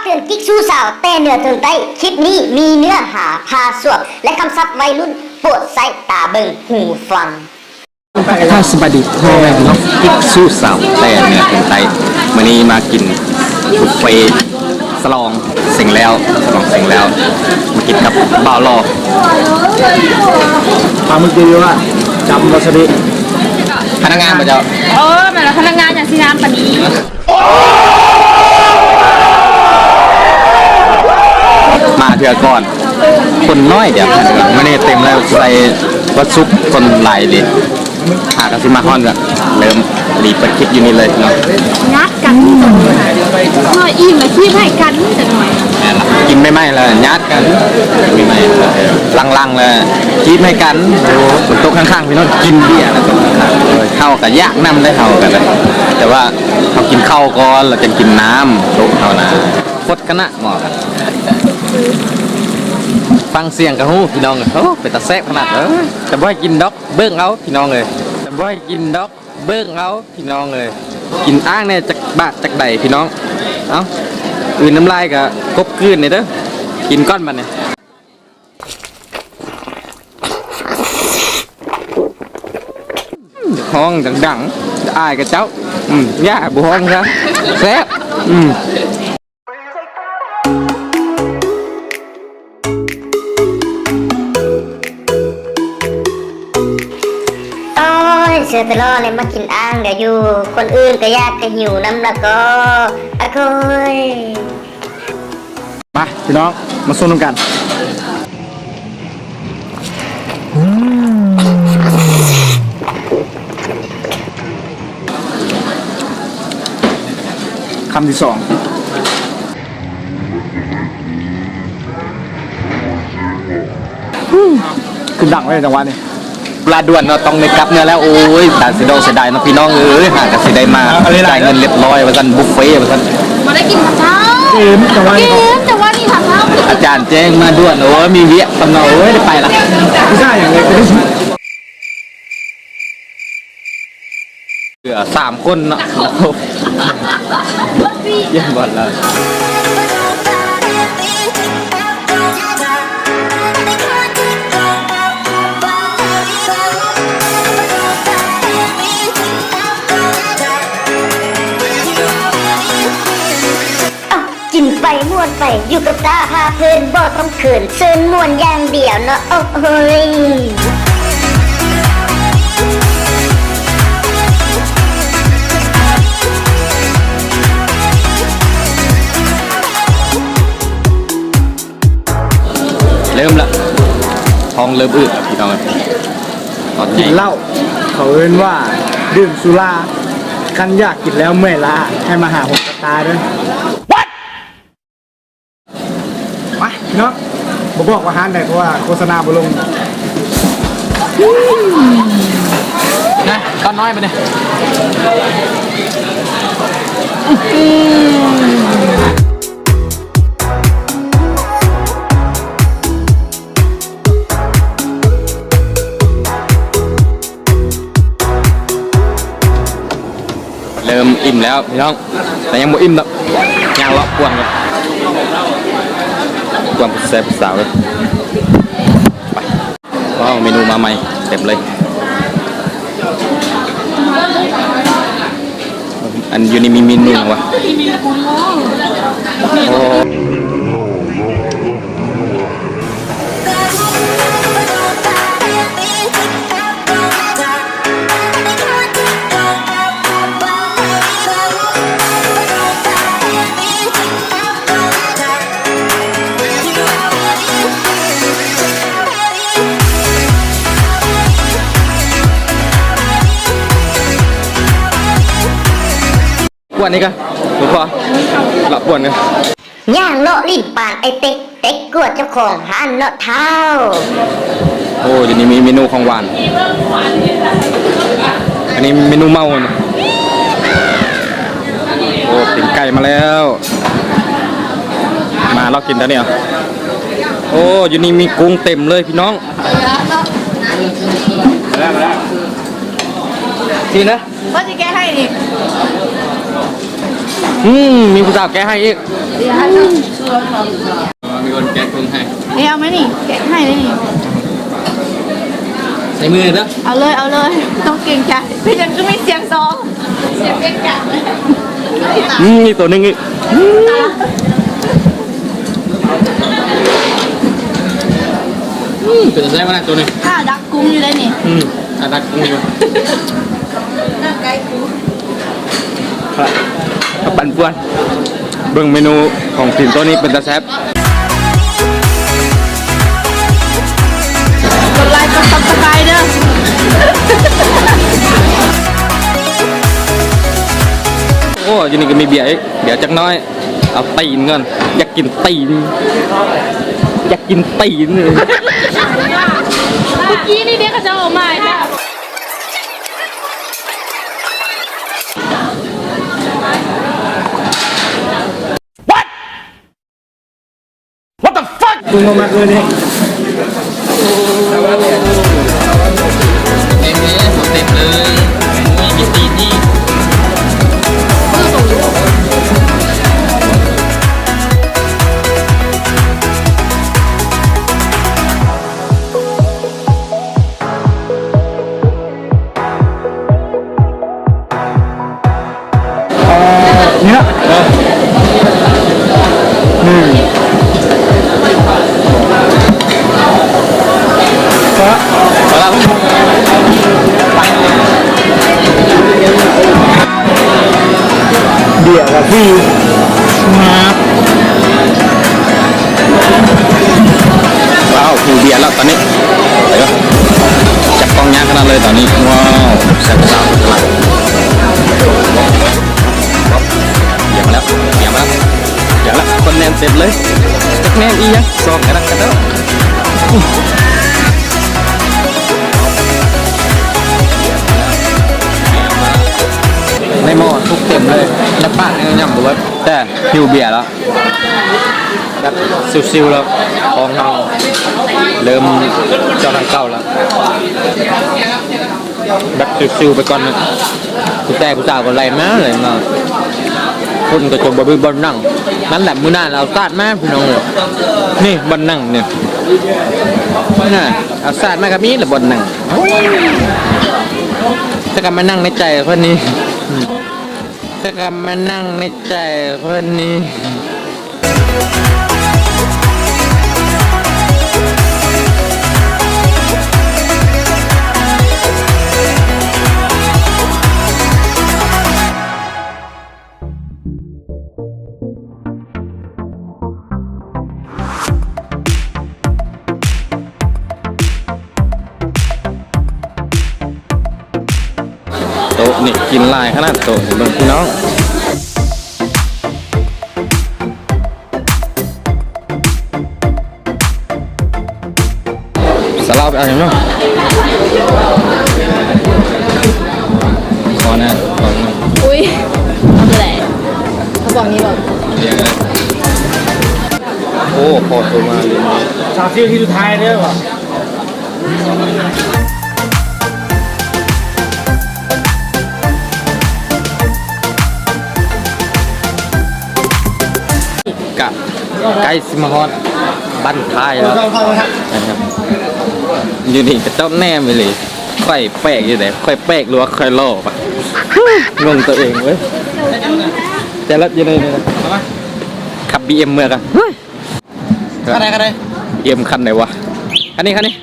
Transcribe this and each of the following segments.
ເຕືອນ ກິກຊູສາວແຕ່ເໜືອເຖິງໃຕ້, ຄລິບນີ້ມີເນື້ອຫາພາສວມ ແລະ ຄຳສັບໄວລຸ້ນ, ໂປດໃຊ້ຕາເບິ່ງຫູຟັງ. ທັກທາຍສະບາຍດີພໍ່ແມ່ພີ່ນ້ອງ ກິກຊູສາວແຕ່ເໜືອເຖິງໃຕ້. ມື້ນີ້ມາກິນບຸບເຟສະຫຼອງເສັງແລ້ວ, ສະຫຼອງເສັງແລ້ວ ມາກິນກັບບ່າວຫຼໍ່. ປາໝຶກຢູ່ວ່າ ຈຳວາຊາບິ. ພະນັກງານບໍ່ເຈົ້າ? ເອີ ແມ່ນລະ ພະນັກງານຫຍັງຊິງາມປານນີ້. ມາເທື່ອກ່ອນ ຄົນນ້ອຍດຽວ ມື້ນີ້ເຕັມແລ້ວ ໃສ່ວັນສຸກຄົນຫຼາຍເດ. ຫາກະຊິມາຮອດກະເລີ່ມລີເປີດຄລິບຢູ່ນີ້ເລີຍເນາະ. ຍາດກັນ ເມື່ອອີ່ມລະຄີບໃຫ້ກັນຈັກໜ່ອຍ. ແມ່ນລະ ກິນໃໝ່ໆລະຍາດກັນ ກິນໃໝ່ໆ ຫຼັງໆລະຄີບໃຫ້ກັນ. ໂອ້ ຝົນຕົກຂ້າງໆ ພີ່ນ້ອງ ກິນເບຍລະຕົກຂ້າງໆ. ເຮົາກະຢາກນຳເດ້ ເຮົາກະໄດ້ ແຕ່ວ່າ ເຮົາກິນເຂົ້າກ່ອນ ແລ້ວຈັ່ງກິນນ້ຳ ໂຕະເຮົານະ ຟົດຂະໜາດໝໍ້. ຟັງສຽງກະຮູ້ພີ່ນ້ອງ. ໂອ້ ເປັນຕາແຊບຂະໜາດ. ເອີ ແຕ່ບໍ່ໃຫ້ກິນດອກ ເບິ່ງເອົາພີ່ນ້ອງເອີຍ. ແຕ່ບໍ່ໃຫ້ກິນດອກ ເບິ່ງເອົາພີ່ນ້ອງເອີຍ. ກິນອ່າງແດ່ ຈັກບາດຈັກໃດພີ່ນ້ອງ. ເອົ້າ ອືນນ້ຳລາຍກະກົບກືນແດ່ເດີ. ກິນກ່ອນບາດນີ້. ຮ້ອງດັງໆ ອາຍກະເຈົ້າ. ອືມ ຢ່າ ບໍ່ຮ້ອງຊະ ແຊບ. ອືມ ໂອ້ຍ ເສືອຕະຫຼໍ່ແລ້ວມາກິນອ່າງກະຢູ່ ຄົນອື່ນກະຢາກກະຫິວນຳລະກໍ ອະໂກຍ. ມາພີ່ນ້ອງ ມາຊົມນຳກັນ. ຄຳທີສອງ. ຄືດັງເລີຍຈັງຫວະນີ້. ລາດ່ວນເນາະ ຕ້ອງໄດ້ກັບເມືອແລ້ວ. ໂອ້ຍ ຕາເສຍດອກເສຍດາຍເນາະພີ່ນ້ອງເອີຍ. ຫາກະຊິໄດ້ມາ ອ່າ ອັນນີ້ລະ ຈ່າຍເງິນລຽບຮ້ອຍວ່າຊັ້ນ ບຸບເຟວ່າຊັ້ນ. ບໍ່ໄດ້ກິນເຂົ້າເຊົ້າ. ເກມຈັງຫວະນີ້ ເກມຈັງຫວະນີ້ ເຂົ້າເຊົ້າ. ອາຈານແຈ້ງມາດ່ວນ ໂອ້ຍ ມີວຽກສຳເນາະ. ໂອ້ຍ ໄດ້ໄປລະ. ວິຊາຫຍັງເລີຍ ເຫຼືອສາມຄົນເນາະ. ຢ້ຽມບ່ອນລະ. ກິນໄປມ່ວນໄປ ຢູ່ກັບຕາພາເພີນ ບໍ່ຕ້ອງເຂີນ ເຊີນມ່ວນຢ່າງດຽວເນາະ ໂອ້ໂຫຍ. ເລີ່ມລະ ທ້ອງເລີ່ມອືດລະພີ່ນ້ອງເອີຍ. ຕອນນີ້ ກິນເຫຼົ້າ ເຂົາເອີ້ນວ່າດື່ມສຸລາ ຄັນຢາກກິນແລ້ວເມື່ອຍລ້າ ໃຫ້ມາຫາຫົວກະຕາເດີ. ມາພີ່ນ້ອງ ບໍ່ບອກວ່າຮ້ານໃດ ເພາະວ່າໂຄສະນາບໍ່ລົງ. ນະ ຕອນນ້ອຍບາດນີ້. ເລີ່ມອີ່ມແລ້ວພີ່ນ້ອງ ແຕ່ຍັງບໍ່ອີ່ມດອກ. ຍ່າງເລາະກວນກ່ອນ ກວນຜູ້ແຊບຜູ້ສາວເລີຍ. ໄປ. ວ້າວ ເມນູມາໃໝ່ເຕັມເລີຍ. ອັນຢູ່ນີ້ມີເມນູຫຍັງວະ? ໂອ້. ກວດນີ້ກະ ບໍ່ພໍ ລະກວດນີ້. ຍ່າງເລາະຫຼິ້ນປານໄອເຕັກ ເຕັກກວດເຈົ້າຂອງຮ້ານເນາະທ້າວ. ໂອ້ ຢູ່ນີ້ມີເມນູຂອງຫວານ. ອັນນີ້ເມນູເມົານະ. ໂອ້ ຕີນໄກ່ມາແລ້ວ. ມາເລາະກິນແຖວນີ້. ໂອ້ ຢູ່ນີ້ມີກຸ້ງເຕັມເລີຍພີ່ນ້ອງ. ມາແລ້ວ ມາແລ້ວ. ຊີ້ນະ. ວ່າຊິແກະໃຫ້ນີ້. ອືມ ມີຜູ້ສາວແກະໃຫ້ອີກ. ມີຄົນແກະເຄິ່ງໃຫ້. ເອີ ເອົາມານີ້ ແກະໃຫ້ເລີຍນີ້. ໃສ່ມືເດີ. ເອົາເລີຍ ເອົາເລີຍ ຕ້ອງເກງໃຈ. ເປັນຫຍັງຄືມີສຽງຊອງ ສຽງເປັນກັນ. ອືມ ມີໂຕໜຶ່ງອີກ. ອືມ ເປັນໄດ້ບໍ່ນະໂຕນີ້? ຖ້າດັກກຸ້ງຢູ່ໄດ໋ນີ້. ອືມ ຖ້າດັກກຸ້ງຢູ່. ປັ່ນປ່ວນ ເບິ່ງເມນູຂອງທີມໂຕນີ້ເປັນຕາແຊບ. ກົດໄລກົດ Subscribe ເດີ. ໂອ້ ຢູ່ນີ້ກໍມີເບຍອີກ. ດຽວຈັກໜ້ອຍ ເອົາຕີນກ່ອນ. ຢາກກິນຕີນ ຢາກກິນຕີນ. ເມື່ອກີ້ນີ້ເດ້ ເຂົາເຈົ້າເອົາມາໃຫ້. What? What the fuck? ເຕັມເລີຍ ເຕັມເລີຍ. ມີຕີນອີກ. ນີ້ລະ ເອີ ໜຶ່ງ ສອງ ເບຍກະສີ່ ວ້າວ ຫິວເບຍແລ້ວຕອນນີ້. ຈັບກ້ອງຍາກຂະໜາດເລີຍຕອນນີ້. ວ້າວ ແຊບຊາວຂະໜາດ. ເບຍມາແລ້ວ ເບຍມາແລ້ວ ເບຍມາແລ້ວ. ຄົນແໜ້ນເຕັມເລີຍ. ຈັກແໜ້ນອີ່ຫຍັງ ຊອກກະດັກກະເດີ. ໃນໝໍ້ທຸກເຕັມເລີຍ. ໃນປາກຍັງຫຍ້ຳບໍ່ເບິດ ແຕ່ຫິວເບຍແລ້ວ. ແບບຊິວໆແລ້ວ ຂອງເຮົາເລີ່ມເຈົ້າທາງເກົ່າແລ້ວ. ແບບຊິວໆໄປກ່ອນນະ. ຜູ້ແຕ່ຜູ້ສາວກໍໄລ່ມາ ໄລ່ມາ. ຄົນກໍຈົນບໍ່ມີບ່ອນນັ່ງ. ນັ້ນແຫຼະ ມື້ໜ້າລາວສາດມາ ພີ່ນ້ອງເອີຍ. ນີ້ບ່ອນນັ່ງນີ້ ນະ ເອົາສາດມາກໍມີລະບ່ອນນັ່ງ. ແຕ່ກໍມານັ່ງໃນໃຈເພິ່ນນີ້. ແຕ່ກໍມານັ່ງໃນໃຈເພິ່ນນີ້. ໂຕະນີ້ກິນຫຼາຍຂະໜາດ ໂຕະນີ້ເບິ່ງພີ່ນ້ອງ. ສາລາວໄປເອົາຫຍັງເນາະ? ຂໍແນ່ ຂໍແນ່. ອຸ້ຍ ເອົາຕົວໃດ? ເອົາກະປ໋ອງນີ້ບໍ່? ໂອ້ ຂໍໂຕມາ ສາມສິບນາທີສຸດທ້າຍເດີ. ກະໃກ້ຊິມາຮອດບັ້ນທ້າຍແລ້ວນະຄັບ. ຢູ່ນີ້ເຂົາເຈົ້າແນມອີ່ຫຼີ. ຂ້ອຍແປກຢູ່ໃດ? ຂ້ອຍແປກ ຫຼືວ່າຂ້ອຍຫຼໍ່ວະ? ງົງຕົວເອງເວີຍ. ແຕ່ລົດຢູ່ໃນນີ້ນະ ຂັບບີເອັມເມືອກະ. ຄັນໃດ ຄັນໃດ? ບີເອັມຄັນໃດວະ? ຄັນນີ້ ຄັນນີ້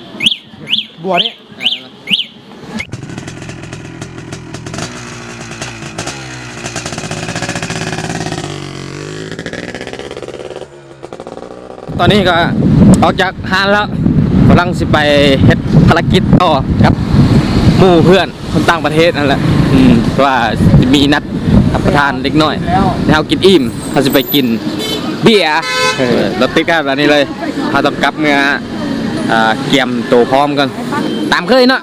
ບົວນີ້. ຕອນນີ້ກໍອອກຈາກຮ້ານແລ້ວ ກຳລັງຊິໄປເຮັດພາລະກິດຕໍ່ກັບໝູ່ເພື່ອນຄົນຕ່າງປະເທດນັ້ນແຫຼະ. ອືມ ເພາະວ່າຊິມີນັດຮັບປະທານເດັກນ້ອຍ ໃຫ້ເຮົາກິນອີ່ມ ເຮົາຊິໄປກິນເບຍ. ເອີ ລົດຕິດຂະໜາດນີ້ເລີຍ. ເຮົາຕ້ອງກັບເມືອ ອາ ກຽມໂຕພ້ອມກ່ອນ ຕາມເຄີຍເນາະ.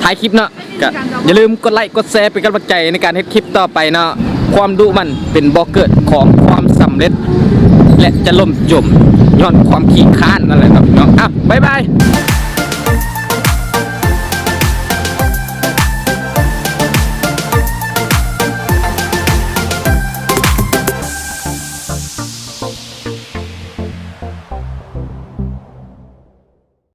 ທ້າຍຄລິບເນາະ ກະຢ່າລືມກົດໄລ້ກົດແຊເປັນກຳລັງໃຈໃນການເຮັດຄລິບຕໍ່ໄປເນາະ. ຄວາມດຸໝັ່ນເປັນບໍ່ເກີດຂອງຄວາມສຳເລັດ ແລະ ຈະລົ້ມຈົມຍ້ອນຄວາມຂີ້ຄ້ານນັ້ນແຫຼະເນາະພີ່ນ້ອງ. ເອົ້າ ບາຍບາຍ.